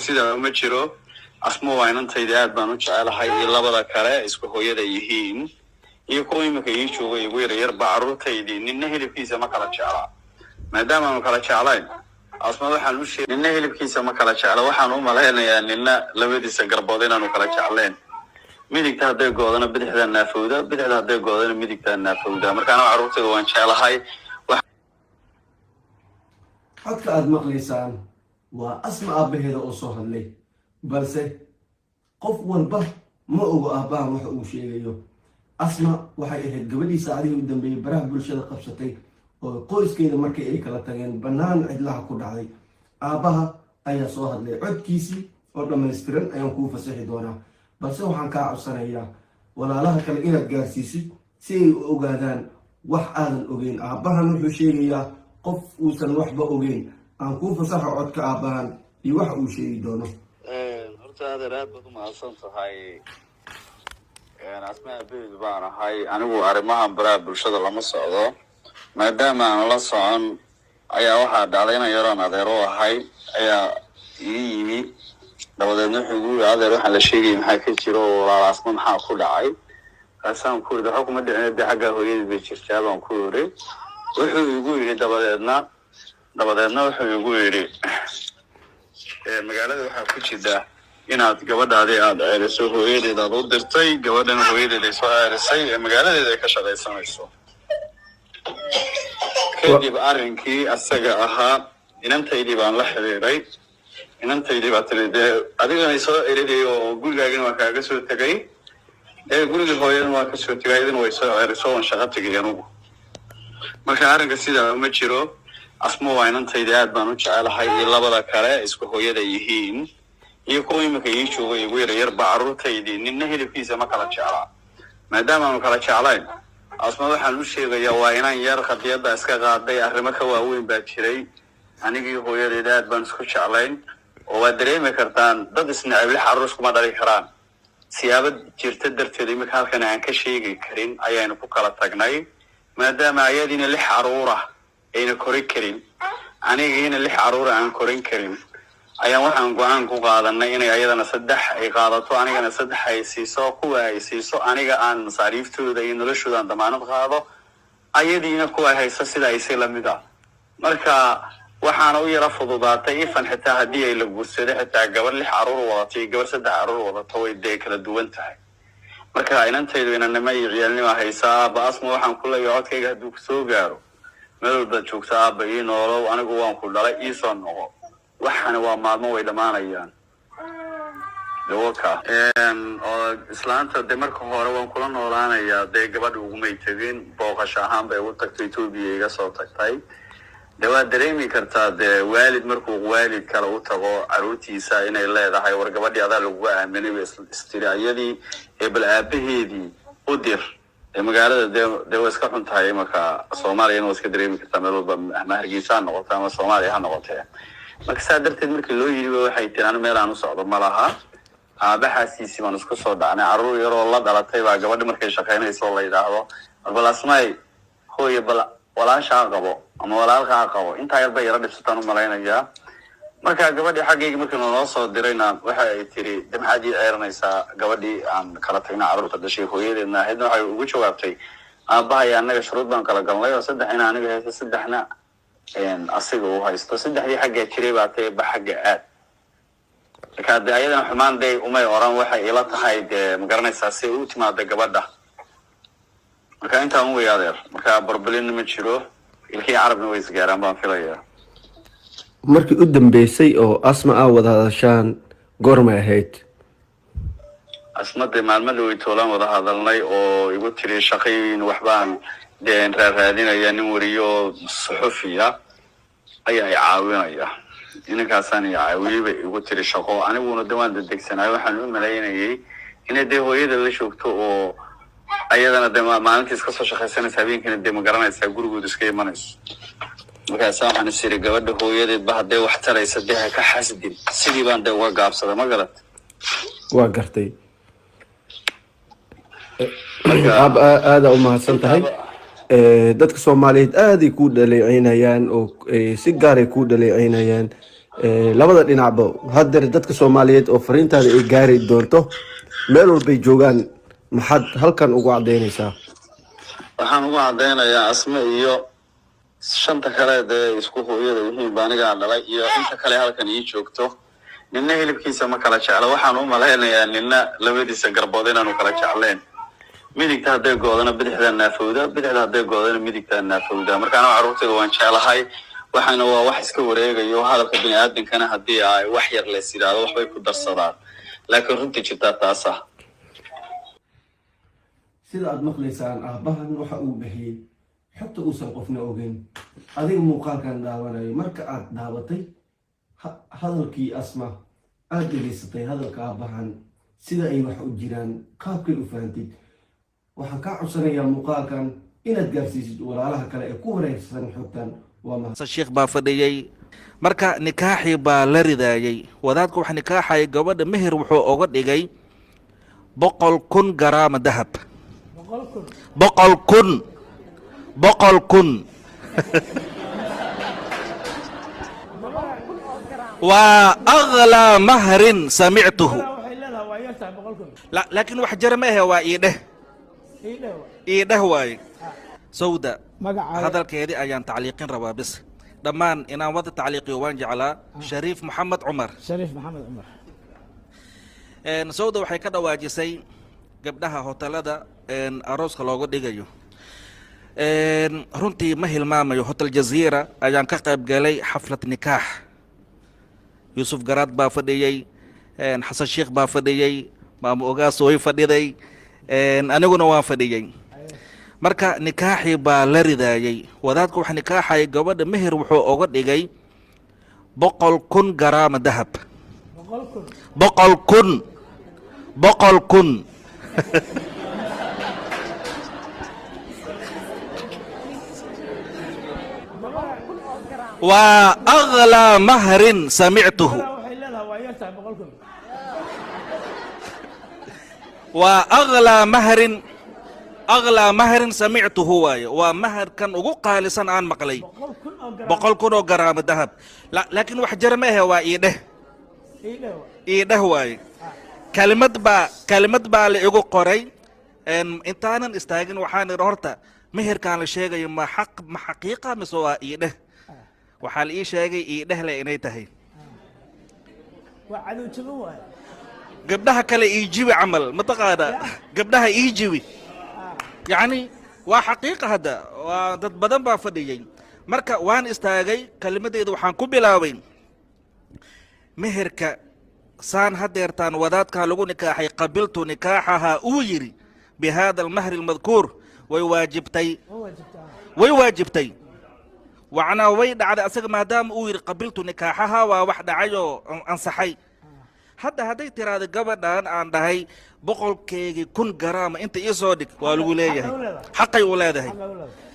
Sidaa uma jiro. Asmo waa inantayda, aad baan u jecelahay, iyo labada kale isku hooyada yihiin iyo kuwa iminka ii jooga igu yaryarba. Carruurtaydii ninna hilibkiisa ma kala jeclaa. Maadaama aanu kala jeclayn, Asma waxaan u sheeg, ninna hilibkiisa ma kala jecla. Waxaan u malaynayaa ninna labadiisa garbood inaanu kala jeclayn. Midigta hadday goodana bidixdaa naafowda, bidixda hadday goodana midigtaa naafowda. Marka aniga carruurtayda waan jeclahay. Codka aada maqlaysaan waa Asma aabbaheeda oo soo hadlay, balse qof walba ma ogo aabbahan waxa uu sheegayo. Asma waxay ahayd gabadhii saacadihii u dambeeyey baraha bulshada qabsatay oo qoyskeeda markii ay kala tageen bannaan cidlaha ku dhacday. Aabbaha ayaa soo hadlay, codkiisii oo dhammaystiran ayaan kuu fasaxi doonaa, balse waxaan kaa codsanayaa walaalaha kale inaad gaarsiisid si ay u ogaadaan wax aadan ogeyn. Aabbahan wuxuu sheegayaa qof uusan waxba ogeyn. Aan kuu fasaxo codka aabbahan iyo waxa uu sheegi doono. Horta adeer, aad baad u mahadsan tahay. Asma aabaheed baan ahay. Anigu arrimahan baraha bulshada lama socdo. Maadaama aan la socon ayaa waxaa dhacday inan yaroon adeer u ahay ayaa ii yimi. Dabadeedna wuxuu igu yiri, "Adeer, waxaan la sheegayay maxaa ka jiro oo walaal Asma maxaa ku dhacay?" Kaasaan ku yidhi, "Waxa kuma dhicin, de xagga hooyadii bay jirtaa," baan ku yidhi. Wuxuu igu yidhi dabadeedna wuxuu igu yidhi, "Magaalada waxaa ku jira inaad gabadhaadii aada ceeriso, hooyadeed aad u dirtay, gabadhana hooyadeed ay soo ceerisay ee magaaladeeda ay ka shaqaysanayso." Kadib arrinkii asaga ahaa inantaydii baan la xiriiray. Inantaydii baa tiri, "Dee adigana soo eriday oo gurigaagina waa kaaga soo tegay, ee gurigii hooyadana waa kasoo tegay, iyadana way soo ceriso, waan shaqo tegay anugu." Marka arrinka sidaa uma jiro. Asmo waa inantayda, aad baan u jecelahay, iyo labada kale isku hooyada yihiin iyo kuwa iminka ii jooga igu yaryarba. Carruurtaydii ninna hilibkiisa ma kala jeclaa. Maadaama aanu kala jeclayn, Asma waxaan u sheegayaa waa inan yar qadiyadda iska qaaday. Arrimo ka waaweyn baa jiray. Anigii hooyadeeda aad baan isku jeclayn oo waad dareemi kartaan, dad isneceb lix carruur iskuma dhali karaan. Siyaabo jirta darteed, iminka halkan aan ka sheegi karin, ayaynu ku kala tagnay. Maadaama ayadiina lix carruura ayna korin karin, anigiina lix carruura aan korin karin, ayaan waxaan go-aan ku qaadanay inay ayadana saddex ay qaadato, anigana saddex ay siiso. Kuwa ay siiso aniga aan masaariiftooda iyo noloshooda aan damaanad qaado, ayadiina kuwa ay hayso sida ay si lamid ah. Marka waxaana u yara fududaatay ifan xitaa haddii ay la guursado, xitaa gabar lix carruur wadato iyo gabar saddex carruur wadato way dee kala duwan tahay. Marka inantaydu inannimo iyo ciyaalnima haysaa. Aaba Asma waxaan ku leeyahay, codkayga hadduu kusoo gaaro, meel walbaad joogta, aaba ii noolow. Anigu waan ku dhalay, iisoo noqo. Waxaana waa maalmo, way dhammaanayaan. Dawaka oo islaanta de marka hore waan kula noolaanayaa. Dee gabadha ugumay tegin, booqasho ahaan bay ugu tagtay, Etoobiya iga soo tagtay. De waad dareemi kartaa, dee waalid markuu waalid kale u tago carruurtiisa inay leedahay, "War gabadhii adaa laguga aaminay," bay istiri ayadii, ee bal aabaheedii u dir. Dee magaalada dee way iska xun tahay imanka. Soomaaliyana waa iska dareemi kartaa, meel walba, ama Hargeysa ha noqote ama Soomaaliya ha noqotee. Marka saa darteed markii loo yiri waxay tiri, "Anu meel aan u socdo ma laha." Aabaxaasiisi baan isku soo dhacnay. Carruur yaroo la dhalatay baa gabadhi markay shaqaynayso oo la yidhaahdo, "Bal Asmay, hooye, bal walaasha ha qabo ama walaalka ha qabo." Intaa yar bay yaro dhibsataan u malaynayaa. Marka gabadhii xaggayga markii naloo soo dirayna waxa ay tiri, "De maxaad ii ceeranaysaa?" Gabadhii aan kala tagna carruurta dhashay hooyadeedna ahaydna waxay ugu jawaabtay, "Aabbahay annaga shuruud baan kala galnay oo saddexina aniga haysto, saddexna asiga uu haysto. Saddexdii xaggaa jiray baa tae, ba xagga aad." Marka de ayadana xumaan day umay oran, waxay ila tahay dee ma garanaysaa si u timaada gabadha. Marka intaan u way, adeer. Marka barbalina ma jiro, ilkii carabna way isgaaraan baan filayaa. Markii u dambeysay oo Asma aa wada hadashaan goormay ahayd? Asma dee maalmo dhawey toolaan wada hadalnay oo igu tiri, "Shaqayn waxbaan deen raaraadinaya, nin wariyo suxufiya ayaa i caawinaya, inankaasaan i caawiyey," bay igu tiri shaqo. Aniguna de waan dedegsanaay, waxaan u malaynayay inay dee hooyada la joogto oo ayadana de maalintii iska soo shaqaysanaysa, habeenkiina dee ma garanaysaa gurigooda iska imanayso. Markaasa waxaan is iri, gabadha hooyadeedba haddee wax taraysa, dee ha ka xasdin. Sidii baan dee uga gaabsaday, ma garat? Waa gartay. Aab, aada u mahadsan tahay. Dadka Soomaaliyeed aaday kuu dhaleeceynayaan oo si gaaray kuu dhaleeceynayaan. Labada dhinacba haddeer dadka Soomaaliyeed oo fariintaada ay gaari doonto meel walbay joogaan, maxaad halkan ugu caddaynaysaa? Waxaan ugu caddaynayaa Asme iyo shanta kale dee isku hooyada yihiin ba anigaa dhalay, iyo inta kale halkan ii joogto. Nina hilibkiisa ma kala jecla. Waxaan u malaynayaa nina labadiisa garbood inaanu kala jecleen. Midigta hadday goodana bidixdaa naafowda, bidixda hadday goodana midigtaa naafowda. Marka aniga carruurtayda waan jeclahay. Waxaana waa wax iska wareegayo hadalka bini aadankana, haddii ay wax yar lees yidhaahdo waxbay ku darsadaan, laakiin runtii jirtaa taas ah. Sida aada maqlaysaan, aabbahan waxa uu bixiyey xogta uusan qofna ogeyn. Adiga muuqaalkan daawanayo, marka aad daabatay hadalkii Asma, aada dhegaysatay hadalka aabbahan, sida ay wax u jiraan, qaabkay u fahantid, waxaan kaa codsanayaa muuqaalkan inaad gaarsiisid walaalaha kale ee ku wareegsan xogtan. Waa mahad. Sheekh baa fadhiyey. Marka nikaaxii baa la ridaayey. Wadaadku wax nikaaxaya gabadha, meher wuxuu oga dhigay 100,000 garaama dahab. 100,000, 100,000. Waa aklaa mahrin samictuhu. Waxay leedahay waa yar tahay 100,000. Laakiin wax jara ma ahe, waa iidheh. Ii dheh. Iidheh waaye, Sawda. Magacaaga? Hadalkeedii ayaan tacliiqin rabaa bis. Dhammaan inaan wada tacliiqiyo waan jeclaa. Shariif Maxamed Cumar. Shariif Maxamed Cumar. Sawda waxay ka dhawaajisay gabdhaha hotelada arooska looga dhigayo. Runtii ma hilmaamayo, Hotel Jaziira ayaan ka qayb galay xaflad nikaax. Yuusuf Garaad baa fadhiyey, Xasan Sheikh baa fadhiyey, Maamo Ogaas way fadhiday, aniguna waan fadhiyey. Marka nikaaxii baa la ridaayey. Wadaadku wax nikaaxaya gabadha, meher wuxuu oga dhigay 100,000 garaama dahab. 100,000. 100,000, 100,000. Waa aklaa mahrin samictuhu. Waxay leedahay waa yar tahay 100,000. Waa aklaa mahrin, aklaa mahrin samictuhu waaye. Waa maharkan ugu qaalisan aan maqlay. 100,000 oo garaam. 100,000 oo garaamo dahab. Laakiin wax jara ma ahe, waa iidheh. Ii dheh. Iidheh waaye. Kalimad baa la igu qoray. Intaanan istaagin waxaan idhi, horta meherkaan la sheegayo ma xaq, ma xaqiiqa mise waa iidheh? Waxaa la ii sheegay iidhehle inay tahay. Waa cadow jabin waaye. Gabdhaha kale ii jibi camal, mataqaana, gabdhaha ii jibi. Yacni waa xaqiiqa. Hadda waa dad badan baa fadhiyey. Marka waan istaagay, kelimadeyda waxaan ku bilaabay meherka saan hadeertaan wadaadkaa lagu nikaaxay, qabiltu nikaaxahaa uu yidhi, bi hada almahri almadkuur, way waajibtay. Ma waajibtaa? Way waajibtay, wacnaa way dhacday. Asaga maadaama uu yidhi qabiltu nikaaxaha, waa wax dhacay oo ansaxay. Hadda hadday tiraahdo gabadhan aan dhahay 100,000 garaama inta ii soo dhig, waa lagu leeyahay. Xaqay u leedahay. Xaqay u leedahay. Xaqay u leedahay.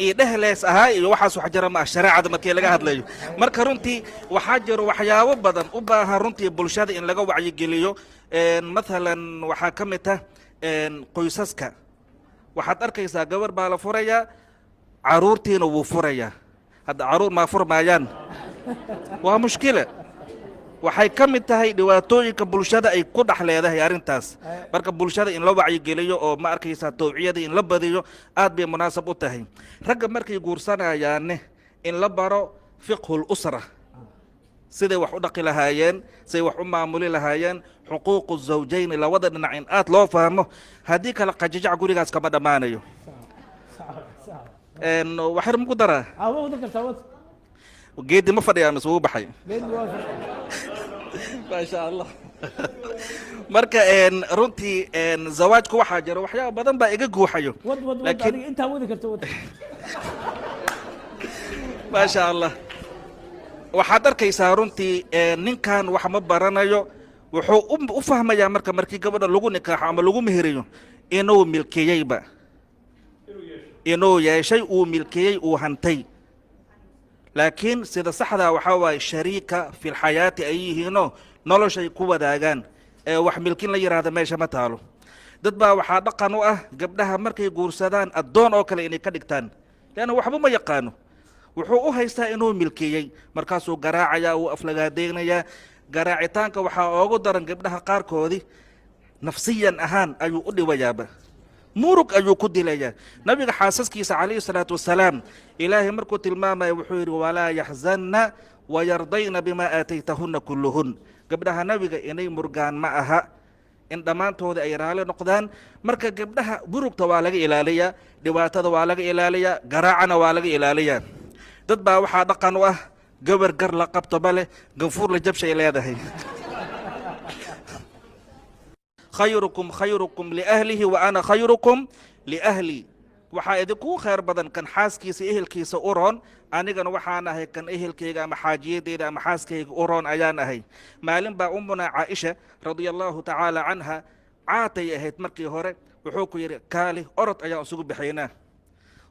Iyo dhehlees ahaa iyo waxaas wax jira ma ah shareecada markii laga hadlayo. Marka runtii waxaa jiro waxyaabo badan u baahan runtii bulshada in laga wacyigeliyo. Mathalan waxaa ka mid ah qoysaska. Waxaad arkaysaa gabar baa la furayaa, caruurtiina wuu furayaa. Hadda caruur maa furmaayaan? Waa mushkila. Waxay ka mid tahay dhibaatooyinka bulshada ay ku dhex leedahay arrintaas. Marka bulshada in la wacyigeliyo oo ma arkaysaa tawciyada in la badiyo aad bay munaasab u tahay. Ragga markay guursanayaanne in la baro fiqhul usra, siday wax u dhaqi lahaayeen, siday wax u maamuli lahaayeen, xuquuqu zawjayni, labada dhinac in aad loo fahmo. Haddii kale qajajac gurigaas kama dhammaanayo. Sax sax. Waxyar maku daraa? Ah, waa wada kartaa, wad. Geedi ma fadhiyaa mise wuu baxay? Geedi waa. Maasha Allah. Marka runtii zawaajku waxaa jira waxyaaba badan baa iga guuxayo. Wad, wad, wad. Laakiin Adiga intaa wadi karta wad. Maasha Allah. Waxaad arkaysaa runtii ninkan wax ma baranayo. Wuxuu u fahmayaa marka markii gabadha lagu nikaaxo ama lagu meheriyo inuu milkiyeyba, inuu yeeshay, uu milkiyey, uu hantay. Laakiin sida saxdaa waxaa waaye shariika fi lxayaati ay yihiinoo noloshay ku wadaagaan, ee wax milkin la yidhaahda meesha ma taalo. Dad baa waxaa dhaqan u ah gabdhaha markay guursadaan addoon oo kale inay ka dhigtaan, leanna waxba ma yaqaano. Wuxuu u haystaa inuu milkiyey, markaasuu garaacayaa, uu aflagaadeynayaa. Garaacitaanka waxaa oogu daran gabdhaha qaarkoodii nafsiyan ahaan ayuu u dhibayaaba, murug ayuu ku dilayaa. Nabiga xaasaskiisa calayhi salaatu wasalaam, Ilaahay markuu tilmaamaya wuxuu yidhi: "Walaa yaxzanna wayardayna bimaa aataytahunna kulluhun." Gabdhaha nabiga inay murgaan ma aha, in dhammaantooda ay raali noqdaan. Marka gabdhaha murugta waa laga ilaaliyaa, dhibaatada waa laga ilaaliyaa, garaacana waa laga ilaaliyaa. Dad baa waxaa dhaqan u ah gabar gar la qabto bale ganfuur la jabshay leedahay. "Khayrukum khayrukum liahlihi wa ana khayrukum liahli." Waxaa idinku khayr badan kan xaaskiisa, ehelkiisa u roon. Anigana waxaan ahay kan ehelkayga ama xaajiyadeyda ama xaaskayga u roon ayaan ahay. Maalin baa Ummuna Caaisha radia Allahu tacaala canha caatay ahayd markii hore. Wuxuu ku yidhi: "Kaali, orod ayaan isugu bixaynaa."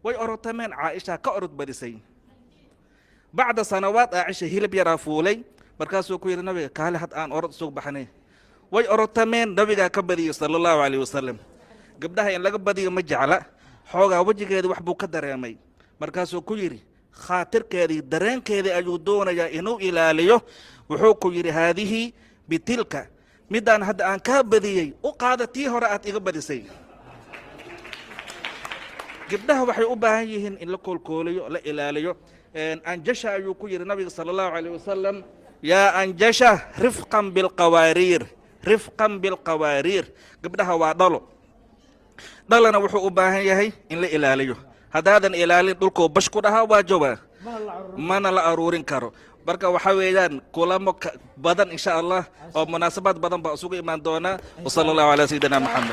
Way orotameen, Caaisha ka orod badisay. Bacda sanawaad Caaisha hilib yaraa fuulay. Markaasuu ku yidhi nabiga: "Kaali, had aan orod isugu baxnay." Way orotameen, nabigaa ka badiyey sala Allahu calayh wasalam. Gabdhaha in laga badiyo ma jecla. Xoogaa wejigeedii wax buu ka dareemay. Markaasuu ku yidhi, khaatirkeedii, dareenkeedii ayuu doonayaa inuu ilaaliyo. Wuxuu ku yidhi: "Haadihi bitilka, midaan hadda aan kaa badiyey u qaada tii hore aad iga badisay." Gabdhaha waxay u baahan yihiin in la koolkooliyo, la ilaaliyo. Anjasha ayuu ku yidhi nabiga sala Allahu calayh wasalam: "Yaa Anjasha, rifqan bilqawaariir, rifqan bilqawaariir." Gabdhaha waa dhalo, dhalana wuxuu u baahan yahay in la ilaaliyo. Haddaadan ilaalin, dhulkuu bash ku dhahaa, waa jawaa, mana la aruurin karo. Marka waxaa weeyaan kulamo badan insha Allah oo munaasabaad badan baa isugu imaan doonaa. Wasala Allahu calaa sayidina Maxamed.